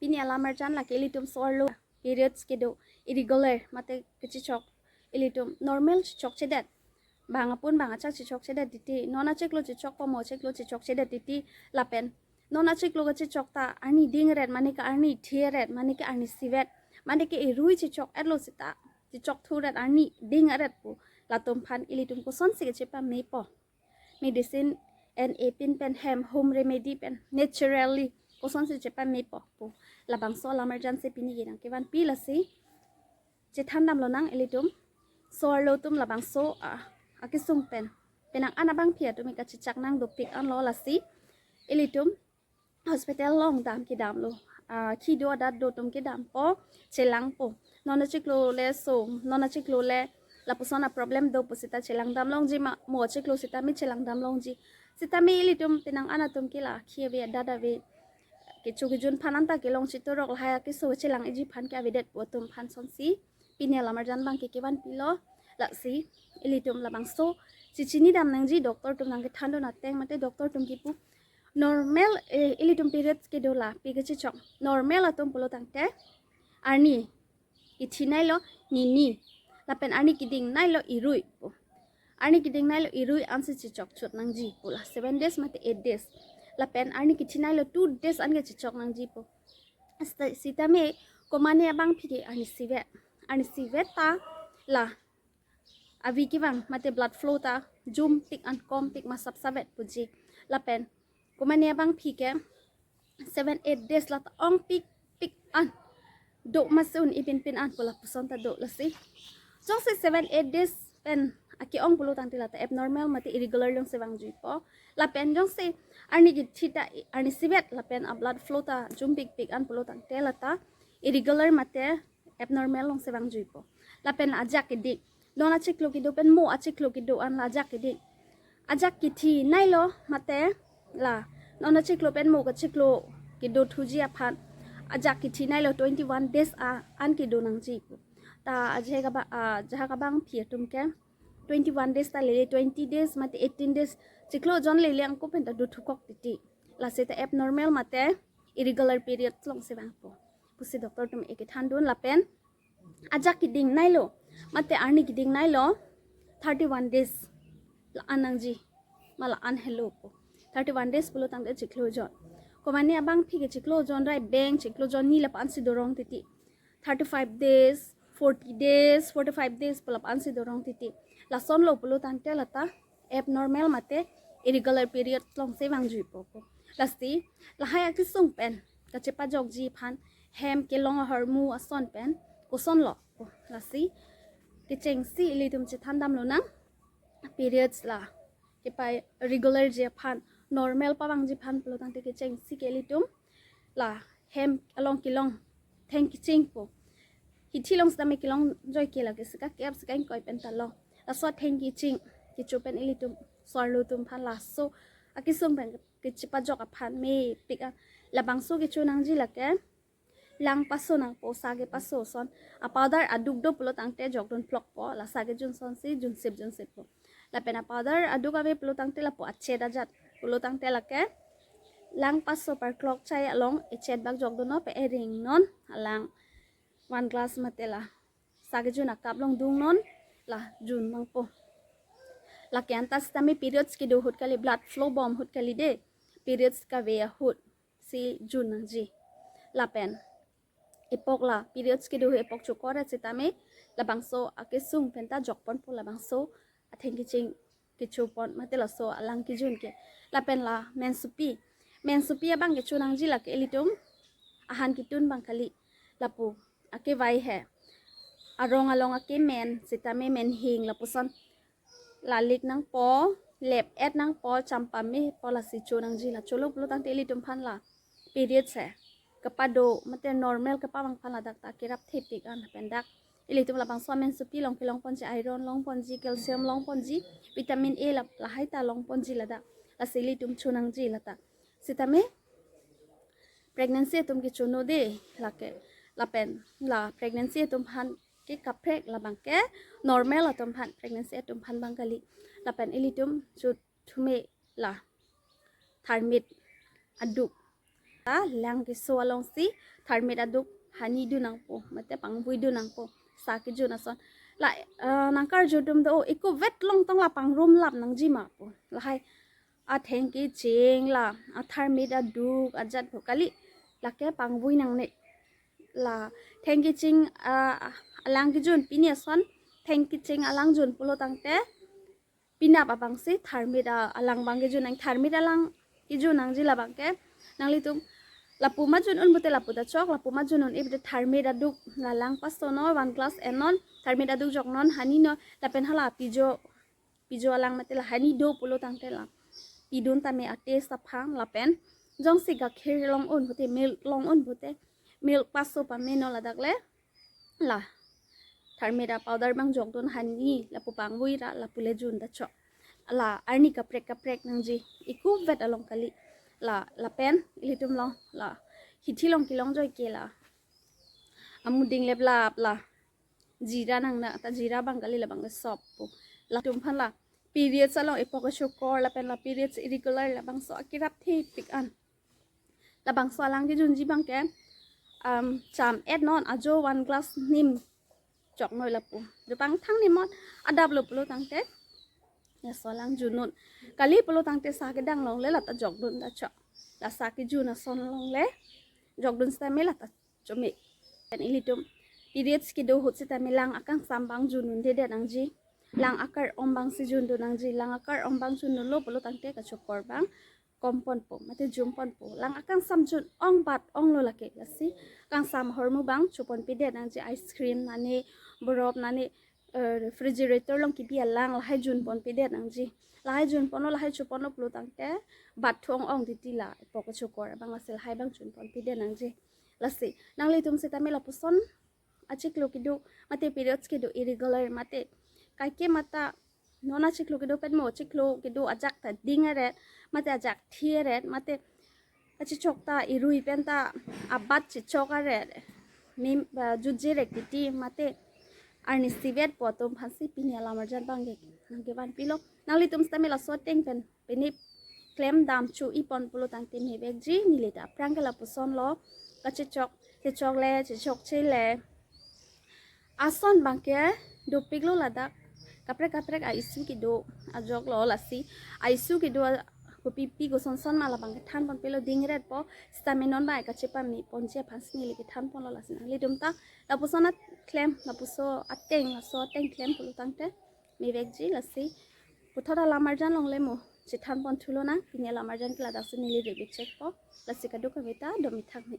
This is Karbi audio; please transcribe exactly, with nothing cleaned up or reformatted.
Pini alam arjan lake ilitum so-arlo periods kedo, irregular mate kechechok, ilitum normal chechokchedet, bang apun bang achak chechokchedet titi, non achiklo chechokpo, mo achiklo chechokchedet titi, lapen non achiklo kechechok ta arni dingret, mane ke arni thiret, mane ke arni sivet, mane ke irui chechok-etlo seta, chechokthuret, arni dingret pu, latum aphan ilitum kosonsi kechepamepo? Medicine pen, epin pen, hem, home remedy pen, naturally kosonsi chepamepo pu, labangso alam arjan si pini kedang kevanpi. Lasi chethan damlonang ilitum so-arlo atum, labangso, ah, akesung pen penang an abangpi atum kachechak nangdopik anlo. Lasi ilitum hospital along dam kedamlo, ah, khi do adat do atum kedampo, chelangpo. Non achiklo le so, non achiklo le lapuson aproblem do pu seta chelang damlongji ma, mo achiklo seta mi chelang damlongji. Seta mi ilitum penang an atum ke la khi ave, adat ave, kecho kejun aphan anta kelong chitorok, lahai akeso chelang-ikji aphan ke avedet pu atum aphan sonsi pini alam arjan abangke kevanpilo. Lasi ilitum labangso chechini dam nangji, doctor atum nangkethan dun ateng mate doctor atum kipu normal, eh, ilitum periods kedo la pe kechechok, normal atum pulo tangte arni kithi neilo nini, lapen arni keding neilo irui pu. Arni keding neilo irui ansi chechokchot nangji pu, la seven days mate eight days. Lapen arni kithi neilo two days an ke chechok nangji pu. Sita-, sitame komane abangpi ke arni sivet, arni sivet ta la avi kevang mate blood flow ta jumpik an kompik ma sapsavet puji. Lapen komane abangpi ke seven eight days la ta ongpikpik an do, masi un-e pinpin an pu lapuson ta do. Lasi jongsi seven eight days pen ake-ong pulo tangte la ta abnormal mate irregular alongsi vangjuipo. Lapen jongsi arni kithi ta arni sivet lapen ablood flow ta jumpikpik an pulo tangte la ta irregular mate abnormal alongsi vangjuipo. Lapen ajak kedik, non achiklo kedo pen mo achiklo kedo an la ajak kedik, ajak kithi neilo mate la non achiklo pen mo kachiklo kedothuji aphan ajak kithi neilo twenty-one days a an kedo nangji pu. Ta ajahak aba-, ah, ajahak abangpi atum ke twenty-one days ta lele, twenty days mate eighteen days chiklo jon lele angko pen ta dothukok titi. Lasi ta abnormal mate irregular periods alongsi vangpo pusi doctor atum ekethan dun. Lapen ajak keding neilo mate arni keding neilo thirty-one days la-an nangji ma la-an helo pu. Thirty-one days pulo tangte chiklo jon. Komane abangpi ke chiklo jon ra beng, chiklo jon ni lapu ansi dorong titi. Thirty-five days, forty days, forty-five days pu lapu ansi dorong titi. Lasonlo pulo tangte la ta abnormal mate irregular period alongsi vangjuipo pu. Lasi lahai akesung pen kachepajokji aphan hem kelong ahormu ason pen kosonlo pu. Lasi kechengsi ilitum chethan damlonang, periods la kepa regularji aphan, normal pavangji aphan pulo tangte kechengsi ke ilitum la hem along kelong theng kecheng pu. Hithi along sitame kelong joike, lake sika kep sika ingkoi pen ta long. Laso theng kecheng kecho pen ilitum so-arlo atum aphan laso akesung pen kechepajok aphan mepik an. Labangso kecho nangji lake lang paso nangpo, sa kepaso ason. Apowder aduk do pulo tangte jokdun phlokpo, la sa kejun asonsi junsip junsippo. Lapen apowder aduk ave pulo tangte lapu achet ajat pulo tangte lake lang paso parklok chai along echet bak jokdunnon, pe eringnon, alang one glass mate la sa kejun a-cup along dungnon, la jun nangpo. Lake anta sitame periods kedo ahut kali, blood flow bom ahut kali de, periods kave ahut si jun nangji. Lapen epok la periods kedo ahut epok chokor-et sitame labangso akesung pen ta jokponpo labangso atheng kecheng kechopon mate laso alang kejun ke. Lapen la mensopi, mensopi abang kecho nangji lake ilitum ahan ketun abang kali, lapu akevai he, arong along akemen sitame menhing lapuson lalik nangpo, lep-et nangpo, champamepo, lasi cho nangji. La cholo pulo tangte ilitum aphan la periods he kepado mate normal kepavang aphan ladak ta kerap thepik an, lapen dak ilitum labangso mensopi along kelongponji, iron longponji, calcium longponji, vitamin A la, lahai ta longponji ladak. Lasi ilitum cho nangji lata. Sitame pregnancy atum ke chono de lake. Lapen la pregnancy atum aphan ke kaprek, labang ke normal atum aphan, pregnancy atum aphan abang kali. Lapen ilitum chothume la tharmit aduk, ta lang keso alongsi tharmit aduk hani dun nangpo, mate pangvui dun nangpo, sa kejun ason. La, eh, nangkarju dum do, eko vet long tong la pangrum lap nangji ma pu. Lahai atheng kecheng la, atharmit aduk ajat pu kali, lake pangvui nangne. La theng kecheng, ah, alang kejun pini ason, theng kecheng alang jun pulo tangte, pinap abangsi tharmit, ah, alang abang kejun nang, tharmit alang kejun nangji labang ke. Nanglitum lapu majun un pute lapu ta chok, lapu majun un-e pute tharmit aduk la lang paso non, one glass en non, tharmit aduk jok non, hani non, lapen hala pijo, pijo alang mate la hani do pulo tangte la pidun tame ate saphang, lapen jongsi gakhir long un pute, milk long un pute, milk paso pame non, ladak le la tharmit apowder abang jokdun, hani lapu pangvui ra lapu le jun ta chok. La arni kaprek kaprek nangji, eko vet along kali. La, lapen ilitum long la hithi long kelong joi ke la amuding leplap la jira nangna, ta jira abang kali, labang le sop pu. Latum aphan la periods along epok kechokor lapen la periods irregular labangso akirap thepik an, labangso alang kejunji abang ke, um, cham et non, ajo one glass nim chok noi lapu. Jopang thang nim mon adap lo pulo tangte, laso alang jun non. Kali pulo tangte sa kedang long le la ta jokdun ta chok. La sa kejun ason long le jokdun sitame la ta chome. Pen ilitum periods kedo ahut sitame lang akangsam abang jun un dedet nangji. Lang akar-om abangsi jun dun nangji. Lang akar-om abang jun dunlo pulo tangte kechokor abang kom ponpo, mate jum ponpo. Lang akangsam jun ong bat onglo lake, lasi kangsam ahormu abang cho ponpedet nangji, ice cream nane, borop nane, eh, refrigerator along kebi alang, lahai jun ponpedet nangji. Lahai jun ponlo, lahai cho ponlo pulo tangte bat thu ong ong titi la epok kechokor abang, lasi lahai abang jun ponpedet nangji. Lasi nanglitum sitame lapuson achiklo kedo, mate periods kedo irregular, mate kaike mata non achiklo kedo pen mo, achiklo kedo ajak ta ding aret, mate ajak thi aret, mate achichok ta irui pen ta abat chichok aret, mim, ah, jutje rek titi, mate arni isivet po atum aphansi pini alamarjan abang ke nangkevan pilo. Nanglitum sitame laso ateng pen pini klem dam cho-i pon pulo tangte mevekji, neli ta aphrang ke lapuson lo, kachichok, chichok le, chichokche le. Ason abang ke dopiklo ladak, kaprek kaprek a-issue kedo ajok lo, lasi a-issue kedo a-, kopipi kosonson ma labang kethan ponpelo, ding aret po, sitame non abang kachepame ponji aphansi neli kethan ponlo, lasi nanglitum ta lapuson aklem, lapuson ateng, laso ateng klem pulo tangte mevekji, lasi puthot alamarjan along le mo chethan pon thulo nang, pini alamarjan ke ladaksi neli rebe chek po, lasi kadokave ta do mithak me.